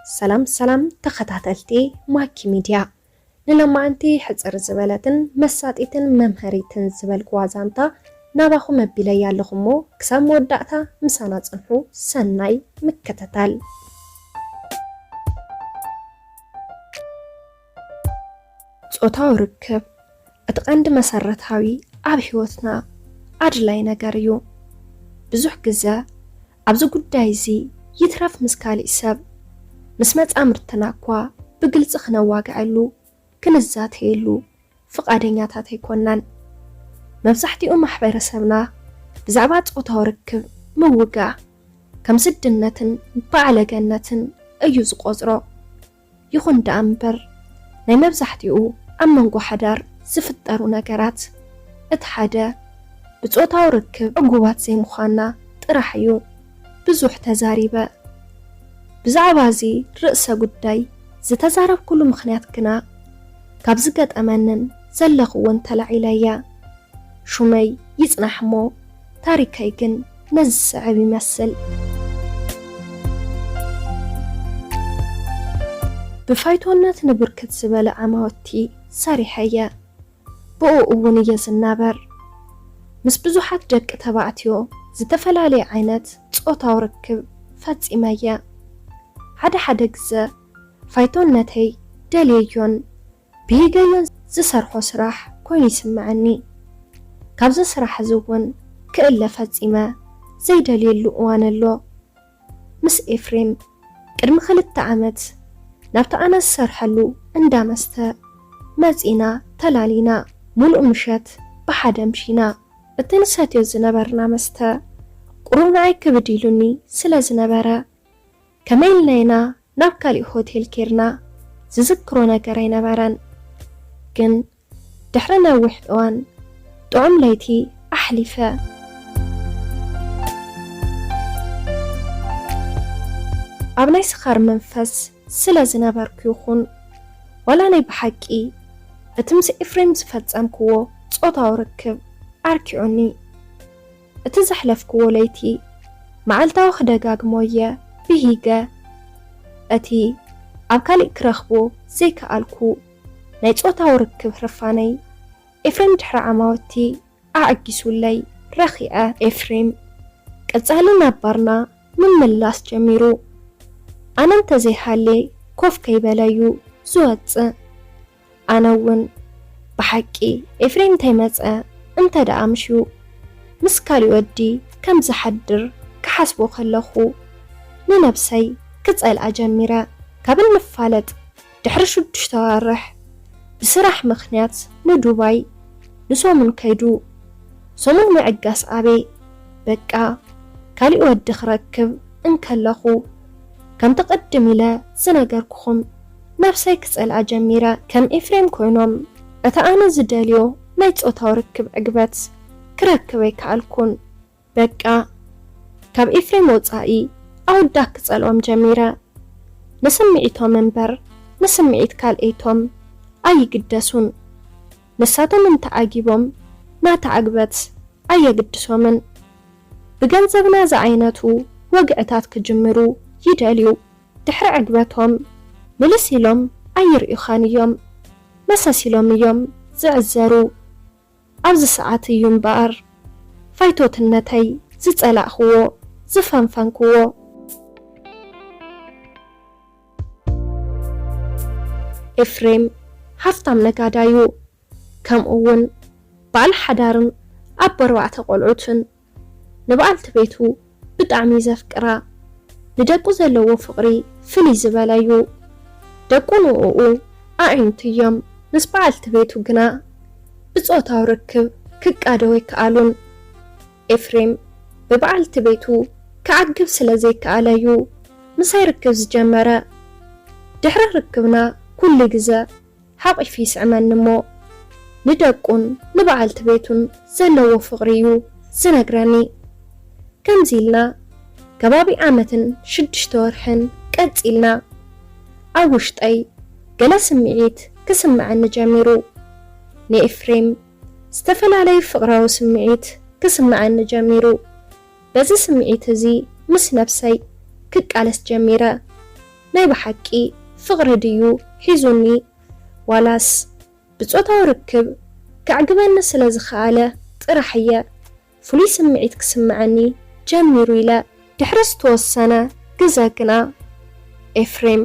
ሰላም ሰላም ተኸታተልቲ ማኪ ሚድያ፣ ንሎማዓንቲ ሕጽር ዝበለትን መሳጢትን መምሃሪትን ዝበልክዋ ዛንታ ናባኹም ኣቢለያ ኣለኹ እሞ፣ ክሳብ መወዳእታ ምሳና ጽንሑ። ሰናይ ምክትታል። ጾታዊ ርክብ እቲ ቀንዲ መሰረታዊ ኣብ ህይወትና ኣድላይ ነገር እዩ። ብዙሕ ግዘ ኣብዚ ጉዳይ እዚ ይትረፍ ምስ ካሊእ ሰብ ምስ መጻምድትና እኳ ብግልጺ ክነዋግዐሉ ክንዛተየሉ ፍቓደኛታት ኣይኮናን። መብዛሕትኡ ማሕበረሰብና ብዛዕባ ጾታዊ ርክብ ምውጋዕ ከም ስድነትን ባዕለገነትን እዩ ዝቖጽሮ። ይኹን ደኣ እምበር ናይ መብዛሕትኡ ኣብ መንጎ ሓዳር ዝፍጠሩ ነገራት እቲ ሓደ ብጾታዊ ርክብ ዕጉባት ዘይምዃንና ጥራሕ እዩ። ብዙሕ ተዛሪበ። ብዛዕባ እዚ ርእሰ ጉዳይ ዝተዛረብኩሉ ምኽንያት ግና ካብ ዝገጠመንን ዘለኽዎን ተላዒለ እየ። ሹመይ ይጽናሕ እሞ ታሪከይ ግን ነዚ ዝስዕብ ይመስል። ብፋይቶነት ንብርክት ዝበለ ዓማውቲ ሰሪሐ እየ። ብኡ እውን እየ ዝናበር። ምስ ብዙሓት ደቂ ተባዕትዮ ዝተፈላለየ ዓይነት ጾታዊ ርክብ ፈጺመ እየ። ሓደ ሓደ ግዘ ፋይቶነተይ ደልየዮን ብሂገዮን ዝሰርሖ ስራሕ ኮይኑ ይስምዐኒ። ካብዚ ስራሕ እዚ እውን ክእለ ፈጺመ ዘይደልየሉ እዋን ኣሎ። ምስ ኤፍሬም ቅድሚ ክልተ ዓመት ናብቲ ኣነ ዝሰርሐሉ እንዳ መስተ መጺና ተላሊና። ሙሉእ ምሸት ብሓደ ኣምሺና። እቲ ንሰትዮ ዝነበርና መስተ ቁሩብ ንዓይ ክብድ ኢሉኒ ስለ ዝነበረ፣ ከመይ ኢልና ኢና ናብ ካሊእ ሆቴል ኬድና ዝዝክሮ ነገር ኣይነበረን። ግን ድሕሪ ነዊሕ እዋን ጥዑም ለይቲ ኣሕሊፈ። ኣብ ናይ ስኻር መንፈስ ስለ ዝነበርኩ ይኹን ዋላ ናይ ብሓቂ እቲ ምስ ኤፍሬም ዝፈጸምክዎ ጾታዊ ርክብ ኣርኪዑኒ። እቲ ዘሕለፍክዎ ለይቲ መዓልታዊ ክደጋግሞ እየ ብሂገ። እቲ ኣብ ካሊእ ክረኽቦ ዘይከኣልኩ ናይ ጾታዊ ርክብ ህርፋነይ ኤፍሬም ድሕሪ ዓማውቲ ኣዐጊሱለይ ረኺዐ። ኤፍሬም ቀጻሊ ናብ ባርና ምምላስ ጀሚሩ። ኣነ እንተዘይሃልየ ኮፍ ከይበለ እዩ ዝወጽእ። ኣነ እውን ብሓቂ ኤፍሬም እንተይመጸ እንተ ደኣ ኣምሽዩ ምስ ካሊእ ወዲ ከም ዝሓድር ክሓስቦ ከለኹ ንነብሰይ ክጸልኣ ጀሚረ። ካብ እንፋለጥ ድሕሪ ሽዱሽተ ኣዋርሕ ብስራሕ ምኽንያት ንዱባይ ንሰሙን ከይዱ። ሰሙን ምዕጋስ ኣበይ በቃ ካሊእ ወዲ ክረክብ እንከለኹ ከምቲ ቅድም ኢለ ዝነገርኩኹም ነብሰይ ክጸልኣ ጀሚረ። ከም ኤፍሬም ኮይኖም እቲ ኣነ ዝደልዮ ናይ ጾታዊ ርክብ ዕግበት ክረክብ ኣይከኣልኩን። በቃ ካብ ኤፍሬም ወጻኢ ኣወዳት ክጸልኦም ጀሚረ። ንስምዒቶም እምበር ንስምዒት ካልኤይቶም ኣይግደሱን። ንሳቶም እንተዓጊቦም ናታ ዕግበት ኣየግድሶምን። ብገንዘብና ዝዓይነቱ ወግዕታት ክጅምሩ ይደልዩ። ድሕሪ ዕግበቶም ምልስ ኢሎም ኣይርእዩኻን እዮም። መሰስ ኢሎም እዮም ዝዕዘሩ። ኣብዚ ሰዓት እዩ እምበኣር ፋይቶትነተይ ዝጸላእኽዎ ዝፈንፈንክዎ። ኤፍሬም ሃፍታም ነጋዳዩ፣ ከምኡ እውን በዓል ሓዳርን ኣቦ ኣርባዕተ ቆልዑትን። ንበዓልቲ ቤቱ ብጣዕሚ እዩ ዘፍቅራ። ንደቁ ዘለዎ ፍቕሪ ፍልይ ዝበለ እዩ። ደቁ ንእኡ ኣዒንቱ እዮም። ምስ በዓልቲ ቤቱ ግና ብጾታዊ ርክብ ክቃደው ኣይከኣሉን። ኤፍሬም ብበዓልቲ ቤቱ ክዓግብ ስለ ዘይከኣለ እዩ ምሳይ ርክብ ዝጀመረ። ድሕሪ ርክብና ኩሉ ግዘ ሓቒፉ ይስዕመኒ እሞ ንደቁን ንበዓልቲ ቤቱን ዘለዎ ፍቕሪ እዩ ዝነግረኒ። ከምዚ ኢልና ከባቢ ዓመትን ሽዱሽተ ወርሕን ቀጺልና። ኣብ ውሽጠይ ገለ ስምዒት ክስምዐኒ ጀሚሩ። ንኤፍሬም ዝተፈላለዩ ፍቕራዊ ስምዒት ክስምዐኒ ጀሚሩ። በዚ ስምዒት እዚ ምስ ነብሰይ ክቃለስ ጀሚረ። ናይ ብሓቂ ፍቕሪ ድዩ ሒዙኒ፣ ዋላስ ብጾታዊ ርክብ ከዕግበኒ ስለ ዝኸኣለ ጥራሕ እየ ፍሉይ ስምዒት ክስምዐኒ ጀሚሩ ኢለ። ድሕሪ ዝተወሰነ ግዘ ግና ኤፍሬም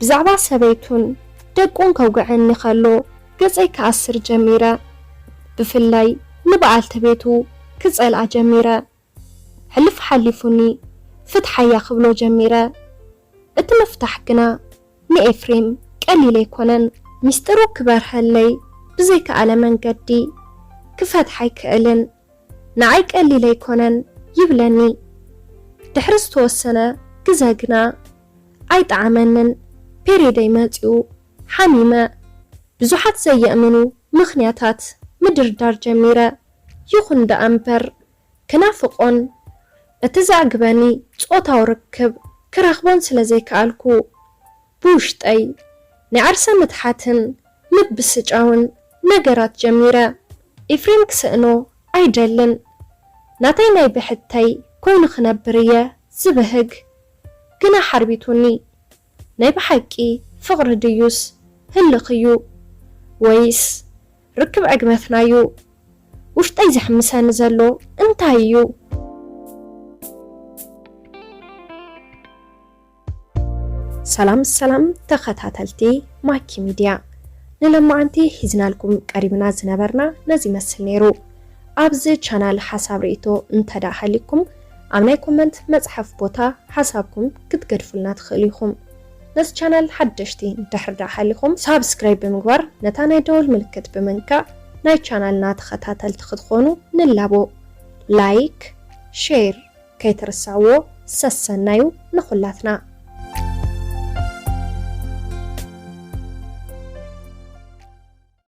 ብዛዕባ ሰበይቱን ደቁን ከውግዐኒ ከሎ ገጸይ ክኣስር ጀሚረ። ብፍላይ ንበዓልቲ ቤቱ ክጸልኣ ጀሚረ። ሕልፍ ሓሊፉኒ ፍትሓያ ክብሎ ጀሚረ። እቲ ምፍታሕ ግና ንኤፍሬም ቀሊል ኣይኮነን። ሚስጥሩ ክበርሀለይ ብዘይከኣለ መንገዲ ክፈትሕ ኣይክእልን። ንዓይ ቀሊል ኣይኮነን ይብለኒ። ድሕሪ ዝተወሰነ ግዘ ግና ኣይጠዓመንን። ፔሬደይ መጺኡ ሓሚመ። ብዙሓት ዘየእምኑ ምኽንያታት ምድርዳር ጀሚረ። ይኹን ደኣ እምበር ክናፍቖን እቲ ዘዕግበኒ ጾታዊ ርክብ ክረኽቦን ስለ ዘይከኣልኩ ብውሽጠይ ናይ ዓርሰ ምትሓትን ምብስጫውን ነገራት ጀሚረ። ኤፍሬም ክስእኖ ኣይደልን። ናተይ ናይ ብሕተይ ኮይኑ ክነብር እየ ዝብህግ። ግና ሓርቢቱኒ። ናይ ብሓቂ ፍቕሪ ድዩስ ህልኽ እዩ? ወይስ ርክብ ዕግበትና እዩ? ውሽጠይ ዘሕምሰኒ ዘሎ እንታይ እዩ? ሰላም ሰላም ተኸታተልቲ ማኪ ሚድያ፣ ንለማዓንቲ ሒዝናልኩም ቀሪብና ዝነበርና ነዚ ይመስል ነይሩ። ኣብዚ ቻናል ሓሳብ ርእይቶ እንተ ደኣ ሃሊኩም ኣብ ናይ ኮመንት መጽሓፍ ቦታ ሓሳብኩም ክትገድፉልና ትኽእሉ ኢኹም። ነዚ ቻናል ሓደሽቲ እንድሕር ደኣ ሃሊኹም ሳብስክራይብ ብምግባር ነታ ናይ ደወል ምልክት ብምንካእ ናይ ቻናልና ተኸታተልቲ ክትኾኑ ንላቦ። ላይክ፣ ሼር ከይትርስዕዎ። ሰሰናዩ ንኹላትና።